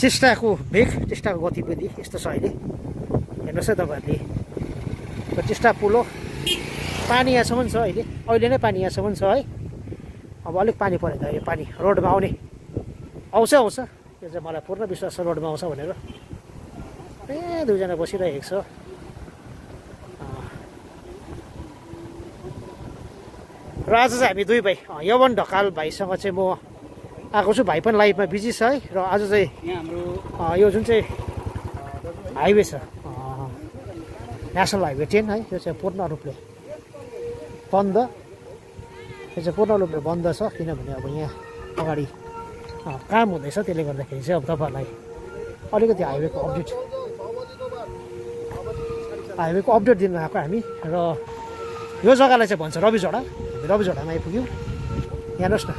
टिस्टाको भेग टिस्टाको गतिविधि यस्तो छ अहिले हेर्नुहोस् है तपाईँहरूले टिस्टा पुल हो पानी यहाँसम्म छ अहिले नै पानी यहाँसम्म छ है अब अलिक पानी पऱ्यो त यो पानी रोडमा आउने आउँछ यो चाहिँ मलाई पूर्ण विश्वास छ रोडमा आउँछ भनेर ए दुईजना बसिरहेको छ र आज चाहिँ हामी दुई भाइ यवन ढकाल भाइसँग चाहिँ म आएको छु भाइ पनि लाइभमा बिजी छ है र आज चाहिँ यहाँ हाम्रो यो जुन चाहिँ हाइवे छ नेसनल हाइवे 10 है यो चाहिँ पूर्ण रूपले बन्द यो चाहिँ पूर्ण रूपले बन्द छ किनभने अब यहाँ अगाडि काम हुँदैछ त्यसले गर्दाखेरि चाहिँ अब तपाईँहरूलाई अलिकति हाइवेको अपडेट दिनु आएको हामी र यो जग्गालाई चाहिँ भन्छ रविझोडा हामी रविझोडामा आइपुग्यौँ हेर्नुहोस् न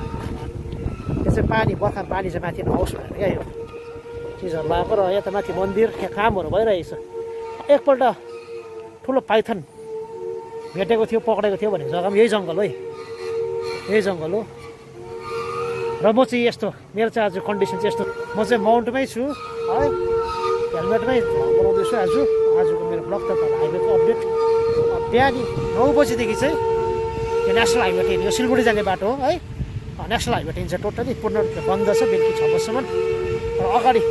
यो चाहिँ पानी बर्खा पानी चाहिँ माथि नआओस् भनेर क्या यो चिजहरू लगाएको र यता माथि मन्दिर यहाँ कामहरू भइरहेको छ एकपल्ट ठुलो पाइथन भेटेको थियो पक्रेको थियो भन्ने जग्गामा यही जङ्गल हो यही जङ्गल हो र म चाहिँ यस्तो मेरो चाहिँ आज कन्डिसन चाहिँ यस्तो म चाहिँ माउन्टमै छु है हेलमेटमै बनाउँदैछु आजको मेरो ब्लग तपाईँलाई हाइवेको अपडेट बिहान 9 बजीदेखि चाहिँ यो नेसनल हाइवे 10 यो सिलगढी जाने बाटो हो है नेसनल हाइवे 10 चाहिँ टोटली पूर्ण रूपले बन्द छ बेलुकी 6 बजीसम्म र अगाडि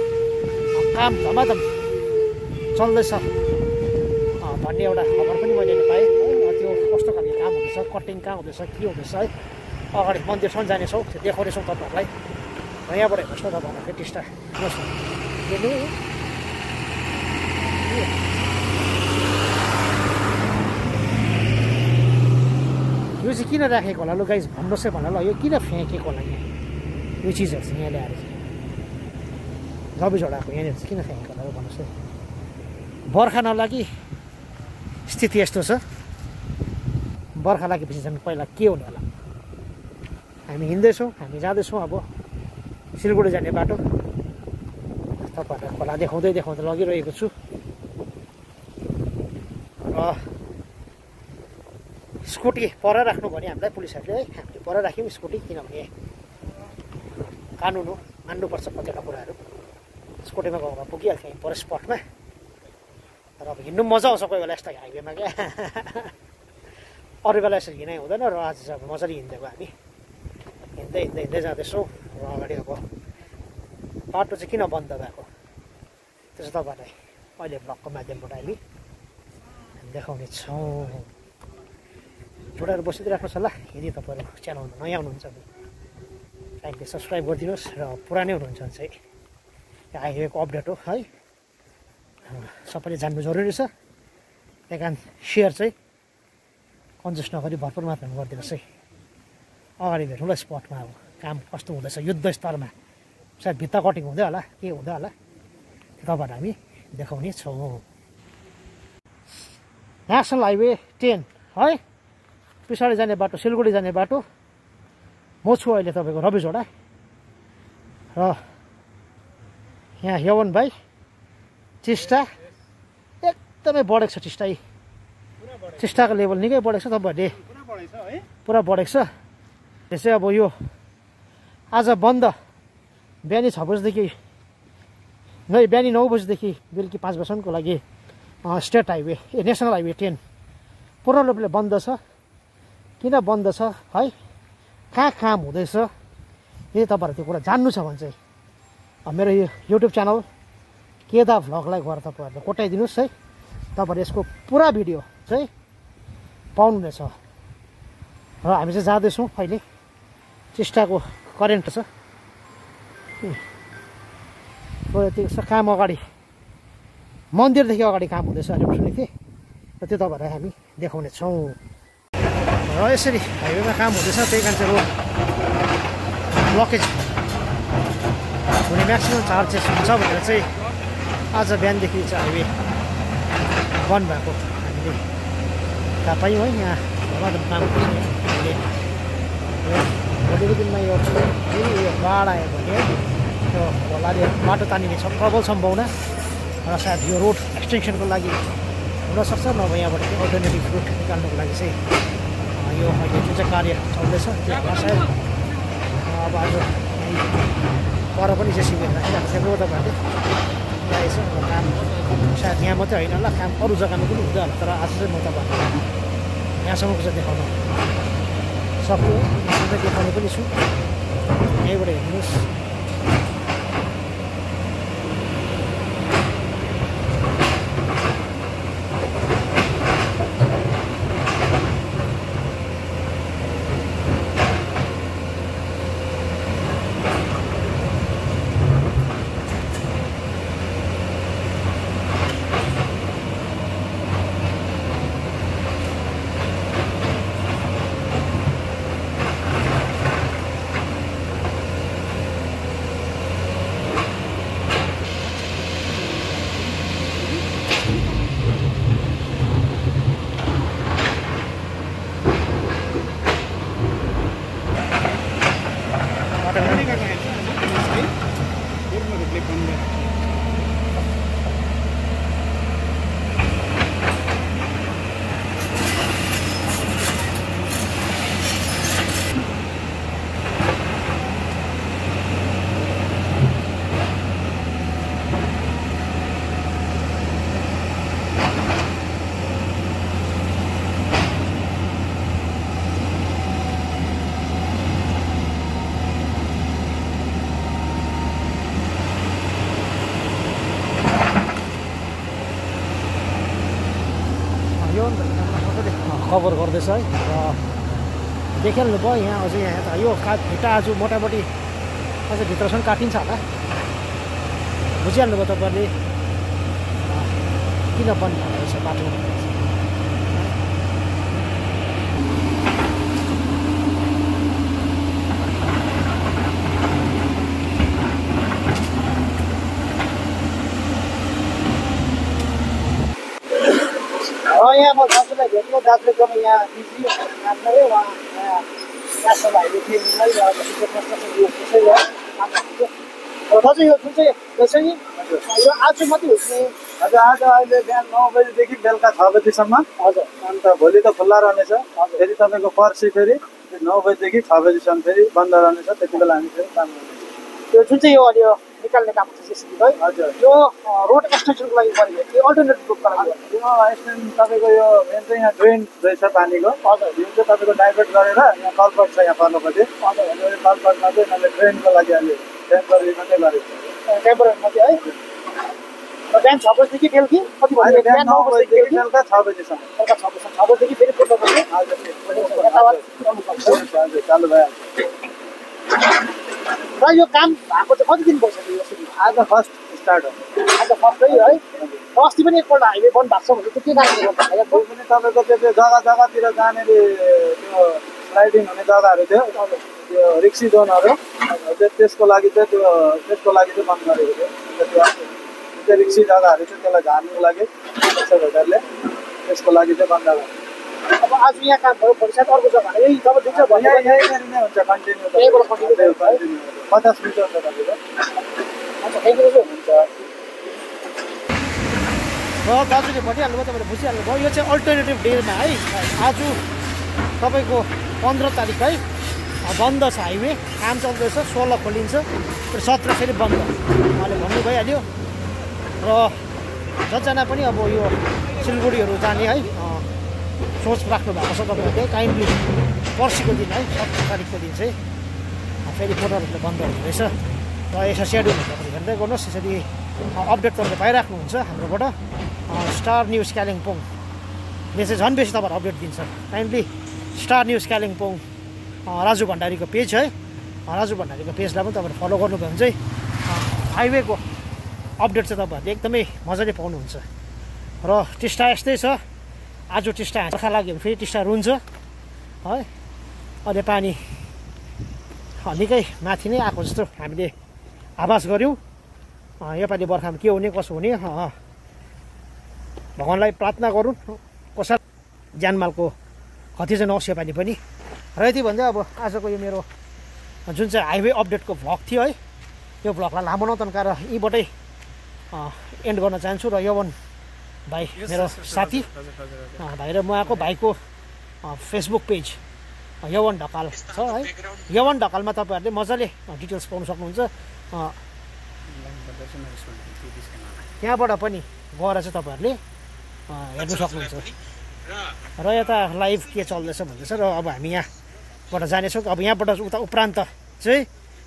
काम धमाधम चल्दैछ भन्ने एउटा खबर पनि मैले पाएँ है त्यो कस्तो खालको काम हुँदैछ कटिङ कहाँ हुँदैछ के हुँदैछ है अगाडि मन्दिरसम्म जानेछौँ त्यो देखाउनेछौँ तपाईँहरूलाई र यहाँबाट हेर्नुहोस् न तपाईँहरूलाई फेरि टिस्टा यो चाहिँ किन राखेको होला लु गाइज भन्नुहोस् है भन्नु ल यो किन फ्याँकेको होला यहाँ यो चिजहरू चाहिँ यहाँ ल्याएर चाहिँ रविझोडाको यहाँनिर चाहिँ किन फ्याँकेको होला भन्नुहोस् है बर्खा नलागी स्थिति यस्तो छ बर्खा लागेपछि झन् पहिला के हुने होला हामी हिँड्दैछौँ हामी जाँदैछौँ अब सिलगढी जाने बाटो तपाईँहरूलाई खोला देखाउँदै लगिरहेको छु र स्कुटी पर राख्नु भने हामीलाई पुलिसहरूले है हामीले पर राख्यौँ स्कुटी किनभने कानुन हो मान्नुपर्छ कतिवटा कुराहरू स्कुटीमा गाउँमा पुगिहाल्छ यहीँ पर स्पटमा तर अब हिँड्नु मजा आउँछ कोही बेला यस्तो हाइवेमा क्या अरू बेला यसरी हिँडाइ हुँदैन र आज चाहिँ अब मजाले हिँडिदिएको हामी हिँड्दै जाँदैछौँ र अगाडि अब बाटो चाहिँ किन बन्द भएको त्यो चाहिँ तपाईँहरूलाई अहिले ब्लगको माध्यमबाट हामी देखाउने छौँ जोडेर बसिदिइराख्नुहोस् होला यदि तपाईँहरू च्यानलमा नयाँ हुनुहुन्छ भने काइन्डली सब्सक्राइब गरिदिनुहोस् र पुरानै हुनुहुन्छ भने चाहिँ यो हाइवेको अपडेट हो है सबैले जान्नु जरुरी छ त्यही कारण सेयर चाहिँ कन्जुस नगरी भरपुर मात्रामा गरिदिनुहोस् है अगाडि भेटौँ ल स्पटमा अब काम कस्तो हुँदैछ युद्ध स्तरमा सायद भित्ता कटिङ हुँदै होला के हुँदै होला त्यो तपाईँहरूलाई हामी देखाउने छौँ नेसनल हाइवे 10 है पछाडि जाने बाटो सिलगढी जाने बाटो म छु अहिले तपाईँको रविझोडा र यहाँ यवन भाइ टिस्टा एकदमै बढेको छ टिस्टाको लेभल निकै बढेको छ तपाईँहरूले पुरा बढेको छ त्यसै अब यो आज बन्द बिहानी 6 बजीदेखि बिहानी 9 बजीदेखि बेलुकी 5 बजीसम्मको लागि स्टेट हाइवे नेसनल हाइवे 10 पूर्ण रूपले बन्द छ किन बन्द छ है कहाँ काम हुँदैछ यदि तपाईँहरू त्यो कुरा जान्नु छ भने चाहिँ मेरो यो युट्युब च्यानल केदा भ्लगलाई गएर तपाईँहरूले कोटाइदिनुहोस् है तपाईँहरू यसको पुरा भिडियो चाहिँ पाउनुहुनेछ र हामी चाहिँ जाँदैछौँ अहिले टिस्टाको करेन्ट छ त्यो काम अगाडि मन्दिरदेखि अगाडि काम हुँदैछ अरे सुनेको थिएँ र त्यो तपाईँहरूलाई हामी देखाउने छौँ र यसरी हाइवेमा काम हुँदैछ त्यही कारण चाहिँ रोड ब्लकेज हुने म्याक्सिमम् चार्जेस हुन्छ भनेर चाहिँ आज बिहानदेखि चाहिँ हाइवे बन्द भएको हामीले थाहा पायौँ है यहाँ काम हामीले भोलिको दिनमा यो बाढ आयो भने यो खोलाले बाटो तानिने छ प्रबल सम्भावना र सायद यो रोड एक्सटेन्सनको लागि हुनसक्छ नभए यहाँबाट अल्टरनेटिभ रुट निकाल्नुको लागि चाहिँ यो अहिले जुन चाहिँ कार्य चल्दैछ त्यो सायद अब आज पर पनि जेसिबी राखिरहेको छ हो तपाईँहरूले रहेछ काम सायद यहाँ मात्रै होइन होला काम अरू जग्गामा पनि हुँदै होला तर आज चाहिँ म तपाईँहरूलाई यहाँसम्मको चाहिँ देखाउन सक्छु यहाँसम्म देखाउने पनि छु यहीँबाट हेर्नुहोस् कभर गर्दैछ है र देखिहाल्नु भयो यहाँ अझै यहाँ त यो खुट्टा आज मोटामोटी अझै भित्रसम्म काटिन्छ होला बुझिहाल्नु भयो तपाईँहरूले किन बन्द भइरहेछ बाटो यहाँ म दाजुलाई भेट्नु दाजुले जब यहाँ बिजी काममा उहाँ राष्ट्र भाइले थिए दाजु यो जुन चाहिँ रहेछ नि यो आज मात्रै हुने हजुर आज अहिले बिहान 9 बजीदेखि बेलुका 6 बजीसम्म हजुर अन्त भोलि त खुल्ला रहनेछ फेरि तपाईँको पर्सि फेरि 9 बजीदेखि 6 बजीसम्म फेरि बन्द रहनेछ त्यति बेला हामी फेरि काम गर्नेछौँ यो जुन चाहिँ यो अहिले निकाल्ने काम हुन्छ जेसिबी है हजुर यो रोड एक्सटेन्सनको लागि गरेको कि अल्टरनेटिभ रूपमा लागि यो एक्सटेन्सन तपाईँको यो मेन चाहिँ यहाँ ड्रेन रहेछ पानीको हजुर यो चाहिँ तपाईँको डाइभर्ट गरेर यहाँ कलपट छ यहाँ पर्नुपर्छ हजुर यो कलपटमा चाहिँ यिनीहरूले ड्रेनको लागि अहिले टेम्पररी मात्रै गरेको टेम्पररी मात्रै है बिहान 6 बजीदेखि बेलुकी कति अहिले भयो बिहान 9 बजीदेखि बेलुका 6 बजीसम्म बेलुका 6 बजीदेखि फेरि पूर्ण बजे हजुर चालु भइहाल्छ र यो काम भएको चाहिँ कति दिन भइसक्यो यसरी आज फर्स्ट स्टार्ट हो आज फर्स्ट है र अस्ति पनि एकपल्ट हाइवे बन्द भएको छ भने चाहिँ के कारणले गर्दा कोही पनि तपाईँको त्यो जग्गा जग्गातिर जाने त्यो स्लाइडिङ हुने जग्गाहरू थियो त्यो रिक्सी जोनहरू त्यसको लागि चाहिँ बन्द गरेको थियो त्यो रिक्सी जग्गाहरू चाहिँ त्यसलाई झार्नुको लागि भेटरले त्यसको लागि चाहिँ बन्द गरेको अब आज यहाँ काम भयो भविष्यमा अर्को जग्गा यही जब जुन चाहिँ भयो यहीँनिर नै हुन्छ कन्टिन्यू यहीँबाट कन्टिन्यू भयो 50 मिटर छ तपाईँको अच्छा थ्याङ्क यू हुन्छ र दाजुले भनिहाल्नु भयो तपाईँले बुझिहाल्नु भयो यो चाहिँ अल्टरनेटिभ डेमा है आज तपाईँको 15 तारिक है बन्द छ हाइवे काम चल्दैछ 16 खोलिन्छ र 17 फेरि बन्द उहाँले भन्नु भइहाल्यो र जतिजना पनि अब यो सिलगढीहरू जाने है सोच राख्नु भएको छ तपाईँहरूले काइन्डली पर्सिको दिन है 17 तारिकको दिन चाहिँ फेरि पूर्ण रूपले बन्द हुने रहेछ र यसो सेड्युल तपाईँले हेर्दै गर्नुहोस् यसरी अपडेट तपाईँले पाइराख्नुहुन्छ हाम्रोबाट स्टार न्युज कालिम्पोङले चाहिँ झन् बेसी तपाईँहरू अपडेट दिन्छ kindly star news Kalimpong Raju भण्डारीको पेज है राजु भण्डारीको पेजलाई पनि तपाईँले फलो गर्नुभयो भने चाहिँ हाइवेको अपडेट चाहिँ तपाईँहरूले एकदमै मजाले पाउनुहुन्छ र टिस्टा यस्तै छ आज टिस्टा बर्खा लाग्यो भने फेरि टिस्टा रुन्छ है अहिले पानी निकै माथि नै आएको जस्तो हामीले आभास गऱ्यौँ योपालि बर्खामा के हुने कसो हुने भगवान्लाई प्रार्थना गरौँ कसै ज्यानमालको क्षति चाहिँ नहोस् योपालि पनि र यति भन्दै अब आजको यो मेरो जुन चाहिँ हाइवे अपडेटको भ्लग थियो है यो भ्लगलाई लामो नतन्काएर यहीँबाटै एन्ड गर्न चाहन्छु र यवन भाइ मेरो साथी भाइ र म आएको भाइको फेसबुक पेज यवन ढकाल छ है। यवन ढकालमा तपाईँहरूले मजाले डिटेल्स पाउन सक्नुहुन्छ। त्यहाँबाट पनि गएर चाहिँ तपाईँहरूले हेर्नु सक्नुहुन्छ। र यता लाइभ के चल्दैछ भन्दैछ र अब हामी यहाँबाट जानेछौँ। अब यहाँबाट उता उपरान्त चाहिँ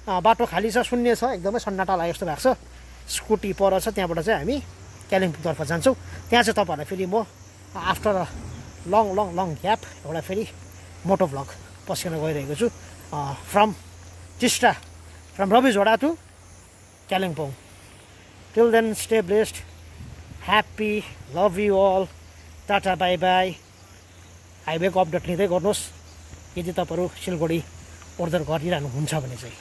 बाटो खाली छ, शून्य छ, एकदमै सन्नाटा लाग्यो जस्तो भएको छ। स्कुटी पर छ, त्यहाँबाट चाहिँ हामी कालिम्पोङतर्फ जान्छौँ। त्यहाँ चाहिँ तपाईँहरूलाई फेरि म आफ्टर लङ ग्याप एउटा फेरि मोटो भ्लग पस्किन गइरहेको छु from Teesta, from Rabijhora to Kalimpong. Till then stay blessed, happy, love you all, tata bye bye. हाइवेको अपडेट लिँदै गर्नुहोस् यदि तपाईँहरू सिलगढी ओर्दर गरिरहनुहुन्छ भने चाहिँ।